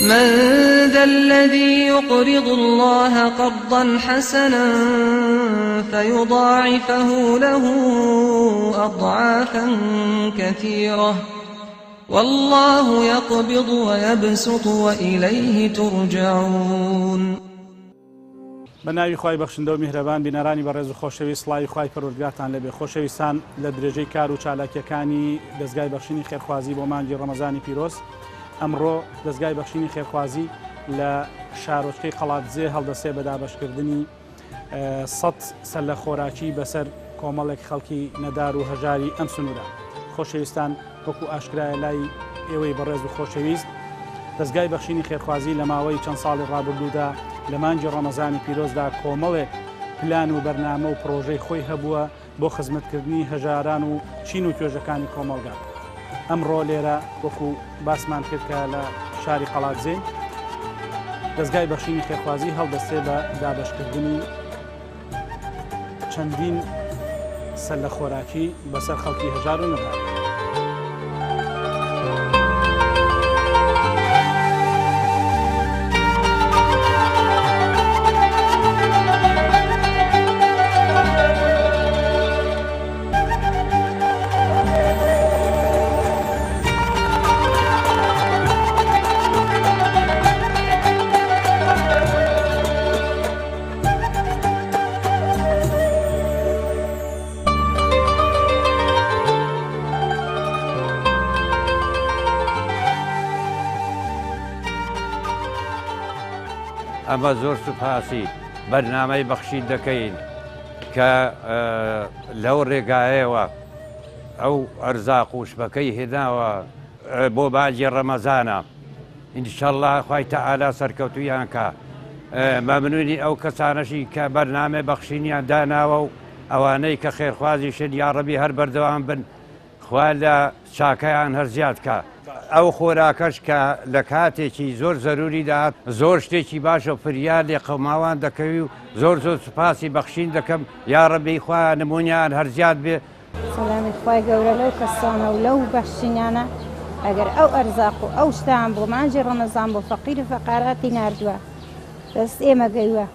من ذا الذي يقرض الله قرضا حسنا فيضاعفه له أضعافا كثيرة والله يقبض ويبسط وإليه ترجعون. بە ناوی خوای بەخشندە و میهرەبان بینەرانی بەڕێز و خۆشەویست سڵاوی خوای پەروەردگارتان لێبێ خۆشەویستان لە درێژەی کار و چالاکیەکانی دەزگای بەخشینی خێرخوازی بۆ مانگی ڕەمەزانی پیرۆز ئەمڕۆ دەزگای بەخشینی خێرخوازی لە شارۆچکەی قەڵادزێ هەڵدەسێ بە دابەشکردنی سەد سەلە خۆراکی بەسەر کۆمەڵێک خەڵکی نەدار و هەژاری ئەم سنوورە. خۆشەویستان وەکو ئاشکرایە لای ئێوەی بەڕێز و خۆشەویست دەزگای بەخشینی خێرخوازی لە ماوەی چەند ساڵی ڕابردوودا لە مانگی ڕەمەزانی پیرۆزدا کۆمەڵێک پلان و بەرنامە و پڕۆژەی خۆی هەبووە بۆ خزمەتکردنی هەژاران و چین و توێژەکانی کۆمەڵگا. ئەمڕۆ لێرە وەکو باسمان کرد کە لە شاری قەڵادزێین دەزگای بەخشینی خێرخوازی هەڵدەستێ بە دابەشکردنی چەندین سەلە خۆراکی بەسەر خەڵکی هەژار و نەدار. ئەمە زۆر سوپاسی بەرنامەی بەخشین دەکەین کە لەو ڕێگایەوە ئەو ئەرزاق و شبەکەی هێناوە بۆ باجی ڕەمەزانە ئینشەڵا خوای تەعالا سەرکەوتویان کا مەمنونی ئەو کەسانەشی کە بەرنامەی بەخشینیان داناوە و ئەوانەی کە خێرخوازیشن یاڕەبی هەر بەردەوام بن خوا لە چاکەیان هەر زیاد کا. ئەو خۆراکەش کە لە کاتێکی زۆر زەروری دەهات زۆر شتێکی باشە و فریا لێقەوماوان دەکەوی و زۆر زۆر سوپاسی بەخشین دەکەم یاڕەبی خوا نمونیان هەر زیاد بێ. سەلامی خوای گەورە لەو کەسانە و لەو بەخشینانە ئەگەر ئەو ئەرزاق و ئەو شتەیان بۆ مانگی ڕەمەزان بۆ فەقیر و فەقاراتی ناردووە دەست ئێمە گەیوە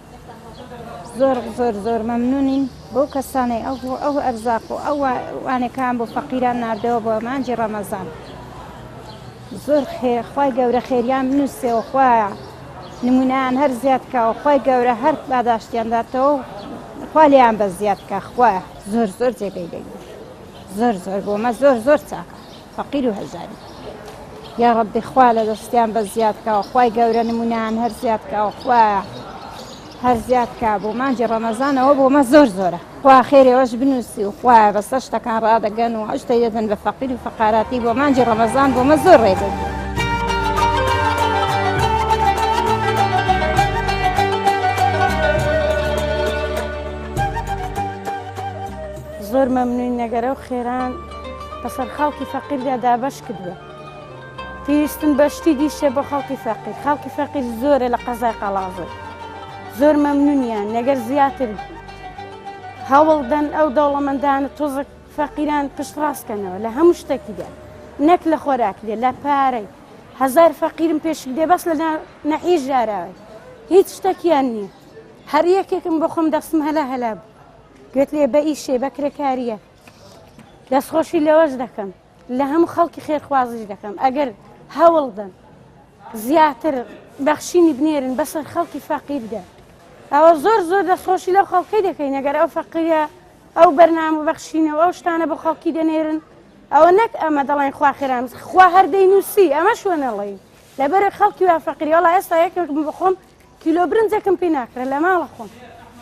زۆر زۆر زۆر مەمنونین بەو کەسانەی ئەو ئەو ئەرزاق و ئەو وانەکان بۆ فەقیران ناردەوە بۆ مانگی ڕەمەزان زۆر خێر خوای گەورە خێریان بنووسێەوە خوایە نمونەیان هەر زیاد کاوە خوای گەورە هەر پاداشتیان داتەوە خوا لێیان بە زیاد کا خوایە زۆر زۆر جێگەی دەگیر زۆر زۆر بۆ مە زۆر زۆر چاکە فەقیر و هەژاری یا ڕەبی خوا لە دەستیان بە زیاد کاوە خوای گەورە نمونەیان هەر زیاد کاوە خوایە هەر زیاد کا بۆ مانگی ڕەمەزانەوە بۆ مە زۆر زۆرە خوا خێرێوەش بنووسی و خوایە بەسەر شتەکان ڕادەگەن و ئەو شتەی دەدەن بە فەقیر و فەقاراتی بۆ مانگی ڕەمەزان بۆ مە زۆر ڕێ دەگرێت. زۆر مەمنوین نەگەر ئەو خێران بەسەر خەڵکی فەقیردا دابەش کردووە پێویستم بە شتی دیشە بۆ خەڵکی فەقیر خەڵکی فەقیر زۆرە لە قەزای قەڵازێ زۆر مەمنونیان نەگەر زیاتر هەوڵدەن ئەو دەوڵەمەندانە تۆزێک فەقیران پشت ڕاستکەنەوە لە هەموو شتێکیدا نەک لە خۆراک دێ لە پارەی هەزار فەقیرم پێشک دێ بەس لە نەحیش ژاراوی هیچ شتێکیان نییە هەر یەکێکم بۆ خۆم دەستم هەلا هەلا بوو گوێت لێ بە ئیشێ بە کرێکاریە دەستخۆشی لەوەش دەکەم لە هەموو خەڵکی خێرخوازیش دەکەم ئەگەر هەوڵدەن زیاتر بەخشینی بنێرن بەسەر خەڵکی فەقیردا ئەوە زۆر زۆر دەستخۆشی لەو خەڵکەی دەکەین ئەگەر ئەو فەقیرە ئەو بەرنامە بەخشینەوە ئەو شتانە بۆ خەڵکی دەنێرن ئەوە نەک ئەمە دەڵێن خوا خێران خوا هەر دەینووسی ئەمە شوێنەڵی لەبەر خەڵکی وا فەقیری وەڵا ئێستا یەکێکم بخۆم کیلۆ برنجێکم پێ ناکرێت لە ماڵە خۆم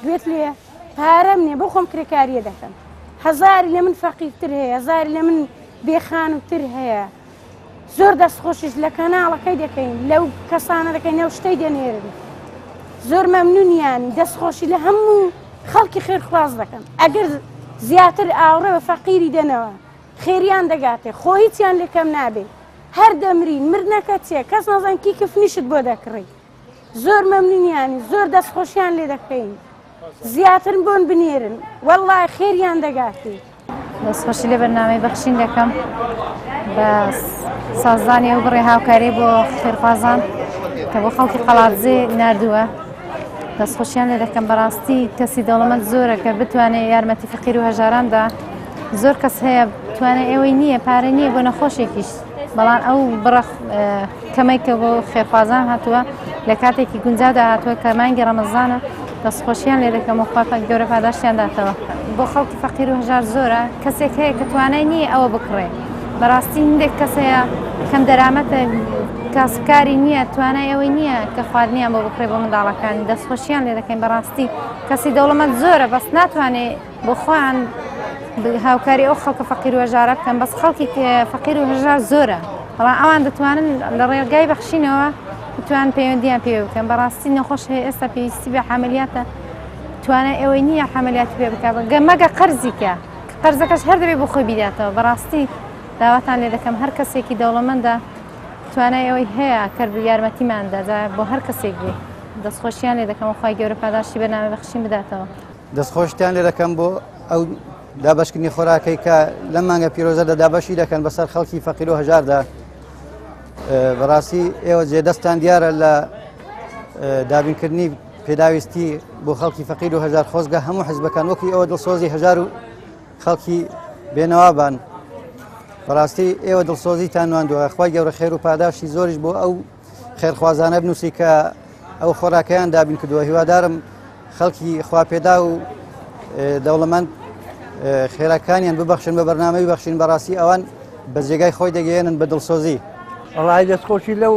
گوێت لێیە پارەم نییە بۆ خۆم کرێکاریە دەکەم هەزاری لە من فەقیرتر هەیە هەزاری لە من بێخانوتر هەیە زۆر دەستخۆشیش لە کەناڵەکەی دەکەین لەو کەسانە دەکەین ئەو شتەی دەنێرن زۆر مەمنونیان دەستخۆشی لە هەموو خەڵکی خێرخواز دەکەم ئەگەر زیاتر ئاوڕێ بە فەقیری دەنەوە خێریان دەگاتێ خۆ هیچیان لێ کەم نابێ هەر دەمرین مردنەکە چیە کەس نازان کی کفنیشت بۆ دەکڕی زۆر مەمنونیانی زۆر دەستخۆشیان لێ دەکەین زیاتر بۆن بنێرن وەڵڵا خێریان دەگاتی. دەستخۆشی لە بەرنامەی بەخشین دەکەم بە سازدانی ئەو بڕێ هاوکاری بۆ خێرخوازان. کە بۆ خەڵکی قەڵادزێ ناردووە دەستخۆشیان لێ دەکەم بەڕاستی کەسی دەوڵەمەند زۆرە کە بتوانێت یارمەتی فەقیر و هەژاراندا زۆر کەس هەیە توانای ئێوەی نییە پارە نییە بۆ نەخۆشێکیش بەڵام ئەو بڕە کەمەی کە بۆ خێرخوازان هاتووە لە کاتێکی گونجاودا هاتووە کە مانگی ڕەمەزانە دەستخۆشیان لێ دەکەم و خوا گەورە پاداشتیان داتەوە بۆ خەڵکی فەقیر و هەژار زۆرە کەسێک هەیە کە توانای نییە ئەوە بکڕێ بەڕاستی هندێک کەس هەیە کەم دەرامەتە کاسبکاری نییە توانای ئەوەی نییە کە خواردنیان بۆ بکڕێ بۆ منداڵەکانی دەستخۆشیان لێ دەکەین بەڕاستی کەسی دەوڵەمەند زۆرە بەس ناتوانێت بۆ خۆیان هاوکاری ئەو خەڵکە فەقیر و هەژارە بکەن بەس خەڵکی فەقیر و هەژار زۆرە بەڵام ئەوان دەتوانن لە ڕێگای بەخشینەوە بتوان پەیوەندیان پێ بکەن بەڕاستی نەخۆش هەیە ئێستا پێویستی بە عملیاتە توانای ئەوەی نییە عملیاتی پێ بکات مەگە قەرزی کە قەرزەکەش هەر دەبێ بۆ خۆی بیداتەوە بەڕاستی داواتان لێ دەکەم هەر کەسێکی دەوڵەمەندە توانای ئەوەی هەیە کە یارمەتیمان دەدا بۆ هەر کەسێک بێ دەستخۆشیان لێ دەکەم خوای گەورە پاداشتی بەرنامەی بەخشین بداتەوە. دەستخۆشتان لێ دەکەم بۆ ئەو دابەشکردنی خۆراکەی کە لەم مانگە پیرۆزەدا دابەشی دەکەن بەسەر خەڵکی فەقیر و هەژاردا. بەڕاستی ئێوە جێدەستان دیارە لە دابینکردنی پێداویستی بۆ خەڵکی فەقیر و هەژار. خۆزگە هەموو حزبەکان وەکی ئەوە دڵسۆزی هەژار و خەڵکی بێنەوابان. بەڕاستی ئێوە دڵسۆزیتان نواندووە. خوای گەورە خێر و پاداشتی زۆریش بۆ ئەو خێرخوازانە بنووسی کە ئەو خۆراکەیان دابین کردووە. هیوادارم خەڵکی خواپێدا و دەوڵەمەند خێراکانیان ببەخشن بە بەرنامەی بەخشین. بەڕاستی ئەوان بە جێگای خۆی دەگەیەنن بە دڵسۆزی. وەڵی دەستخۆشی لەو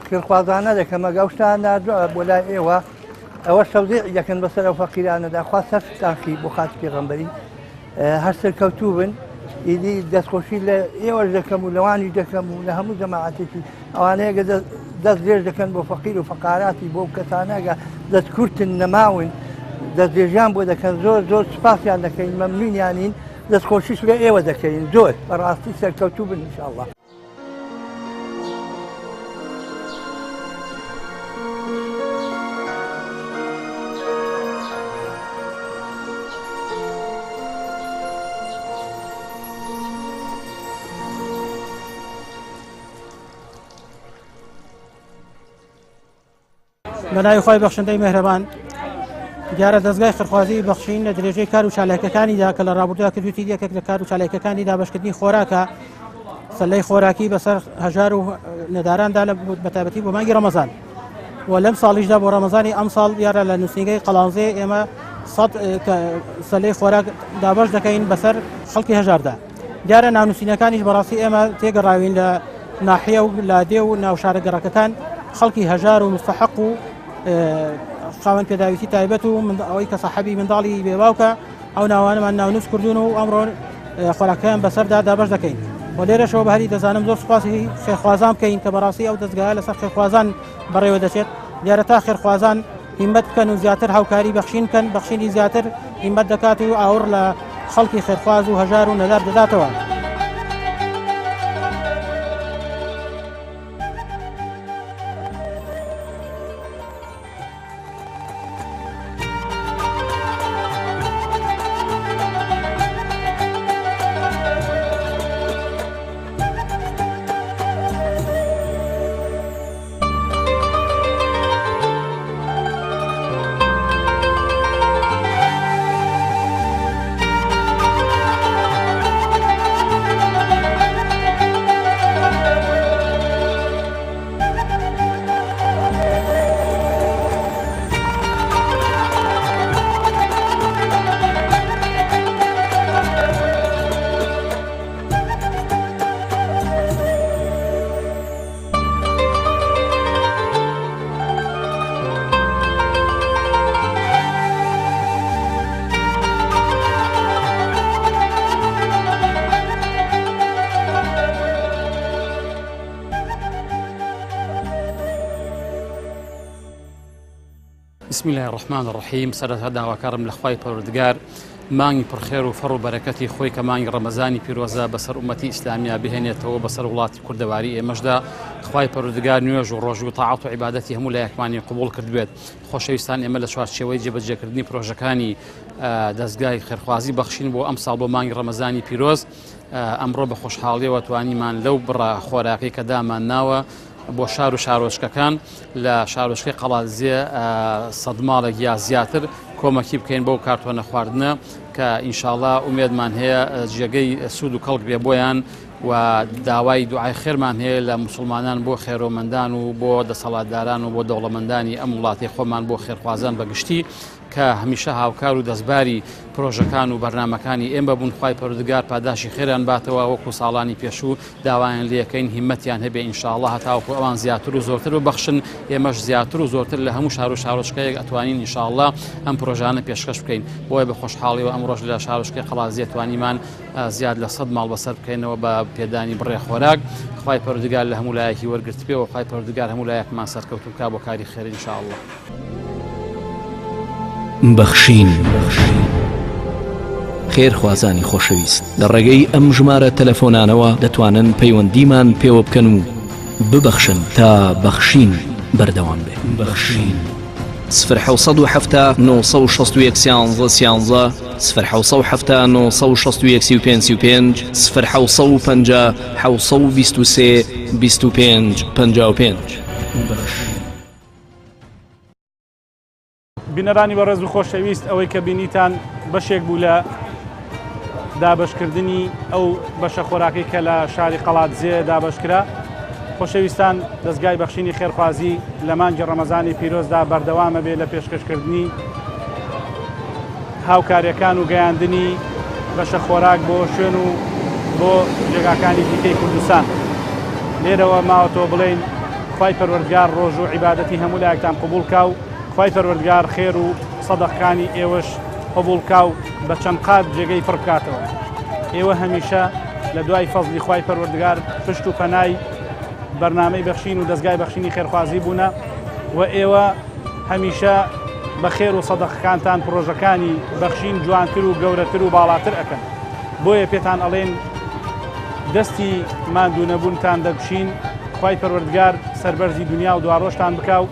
خێرخوازانە دەکەم ئەگە ئەو شتان ناردووە بۆ لای ئێوە، ئەوە سەوزی دەکەن بەسەر ئەو فەقیرانەدا. خوا سەرتان خی بۆ خاتی پێغەمبەری هەر سەرکەوتوو بن. ئیدی دەستخۆشی لە ئێوەش دەکەم و لەوانیش دەکەم و لە هەموو جەماعەتێکی ئەوانەیە کە دەست درێژ دەکەن بۆ فەقیر و فەقاراتی بۆ کەسانەگە دەست کورتن نەماون دەست درێژیان بۆ دەکەن. زۆر زۆر سوپاسیان دەکەین، مەمنونیانین، دەستخۆشیش لە ئێوە دەکەین. زۆر بەڕاستی سەرکەوتوو بن ئینشاءاللە. بە ناوی خوای بەخشندەی مێهرەبان. دیارە دەزگای خێرخوازی بەخشین لە درێژەی کار و چالاکیەکانیدا کە لە ڕابردوودا کردوویەتی یەکێک لە کار و چالاکیەکانی دابەشکردنی خۆراکە سەلەی خۆراکی بەسەر هەژار و نەداراندا لە بەتایبەتی بۆ مانگی ڕەمەزان و لەم ساڵیشدا بۆ ڕەمەزانی ئەم ساڵ دیارە لە نووسینگەی قەڵانزێ ئێمە سەد سەلەی خۆراک دابەش دەکەین بەسەر خەڵکی هەژاردا. دیارە ناونووسینەکانیش بەڕاستی ئێمە تێگەڕاوین لە ناحیە و لادێ و ناوشارە گەڕەکەکان خەڵکی هەژار و مستحق و خاوەن پێداویستی تایبەت و ئەوەی کە سەحەبی منداڵی بێباوکە ئەو ناوانەمان ناونووس کردوون و ئەمڕۆ خۆراکەیان بەسەردا دابەش دەکەین و لێرەشەوە بەهری دەزانم زۆر سوپاسی خێرخوازان بکەین کە بەڕاستی ئەو دەستگایە لەسەر خێرخوازان بەڕێوە دەچێت. دیارە تا خێرخوازان هیمەت بکەن و زیاتر هاوکاری بەخشین بکەن، بەخشینی زیاتر هیمەت دەکات و ئاوڕ لە خەڵکی خێرخواز و هەژار و نەدار دەداتەوە. بسم الله الرحمن الرحیم سەرەتا داواکارم لە خوای پەروەردگار مانگی پڕخێر و فەڕ و بەرەکەتی خۆی کە مانگی ڕەمەزانی پیرۆزە بەسەر ئومەتی ئیسلامیا بهێنێتەوە بەسەر وڵاتی کوردەواری ئێمەشدا. خوای پەروەردگار نوێژ و ڕۆژ و تاعەت و عیبادەتی هەموو لایەکمانی قبوڵ کردبێت. خۆشەویستان ئێمە لە چوارچێوەی جێبەجێکردنی پرۆژەکانی دەزگای خێرخوازی بەخشین بۆ ئەمساڵ بۆ مانگی ڕەمەزانی پیرۆز ئەمڕۆ بە خۆشحاڵیەوە توانیمان لەو بڕە خۆراکەی کە دامان ناوە بۆ شار و شارۆچکەکان لە شارۆچکەی قەڵادزێ سەد ماڵێک یا زیاتر کۆمەکی بکەین بەو کارتۆنە خواردنە کە ئینشاڵا ئومێدمان هەیە جێگەی سوود و کەڵک بێ بۆیان و داوای دوعای خێرمان هەیە لە موسڵمانان بۆ خێرۆمەندان و بۆ دەسەڵاتداران و بۆ دەوڵەمەندانی ئەم وڵاتی خۆمان بۆ خێرخوازان بە گشتی کە هەمیشە هاوکار و دەستباری پرۆژەکان و بەرنامەکانی ئێمە بوون خوای پەروەردگار پاداشی خێریان باتەوە وەکو ساڵانی پێشوو داوایان لێکەین هیمەتیان هەبێ ئینشاءاللە هەتاوەکو ئەوان زیاتر و زۆرتر ببەخشن ئێمەش زیاتر و زۆرتر لە هەموو شار و شارۆچکەیەک ئەتوانین ئینشاءاللە ئەم پرۆژانە پێشکەش بکەین بۆیە بە خۆشحاڵیەوە ئەمڕۆش لە شارۆچکەی قەڵادزێ توانیمان زیاد لە سەد ماڵ بەسەر بکەینەوە بە پێدانی بڕێ خۆراک خوای پەروەردگار لە هەموو لایەکی وەرگرتبێ و خوای پەروەردگار هەموو لایەکمان سەرکەوتوو بکا بۆ کاری خێر ان شاء اللە. بەخشین خێرخوازانی خۆشەویست لە ڕێگەی ئەم ژمارە تەلەفۆنانەوە دەتوانن پەیوەندیمان پێوە بکەن و ببەخشن تا بەخشین بەردەوام بێ. بەخشین. سفر 770 961 13 13 سفر 770 961 35 35 سفر 750 723 25 55. بەخشین. بینەرانی بەڕێز و خۆشەویست ئەوەی کە بینیتان بەشێک بوو لە دابەشکردنی ئەو بەشە خۆراکەی کە لە شاری قەڵادزێ دابەشکرا خۆشەویستان دەستگای بەخشینی خێرخوازی لە مانگی ڕەمەزانی پیرۆزدا بەردەوامە بێ لە پێشکەشکردنی هاوکاریەکان و گەیاندنی بەشە خۆراک بۆ شوێن و بۆ جێگاکانی دیکەی کوردستان. لێرەوە ماوەتەوە بڵێین خوای پەروەردگار ڕۆژ و عیبادەتی هەموو لایەکتان قبوڵ کا و خوای پەروەردگار خێر و سەدەقەکانی ئێوەش قبوڵ کا و بە چەند قات جێگەی پڕ بکاتەوە. ئێوە هەمیشە لە دوای فەزلی خوای پەروەردگار پشت و پەنای بەرنامەی بەخشین و دەزگای بەخشینی خێرخوازی بوونە و ئێوە هەمیشە بە خێر و سەدەقەکانتان پڕۆژەکانی بەخشین جوانتر و گەورەتر و باڵاتر ئەکەن بۆیە پێتان ئەڵێن دەستی ماندوو نەبوونتان دەگوشین خوای پەروەردگار سەربەرزی دنیا و دواڕۆژتان بکا و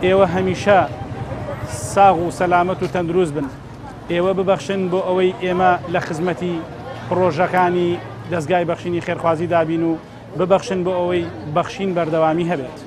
ئێوە هەمیشە ساغ و سەلامەت و تەندروست بن ئێوە ببەخشن بۆ ئەوەی ئێمە لە خزمەتی پڕۆژەکانی دەزگای بەخشینی خێرخوازی دابین و ببەخشن بۆ ئەوەی بەخشین بەردەوامی هەبێت.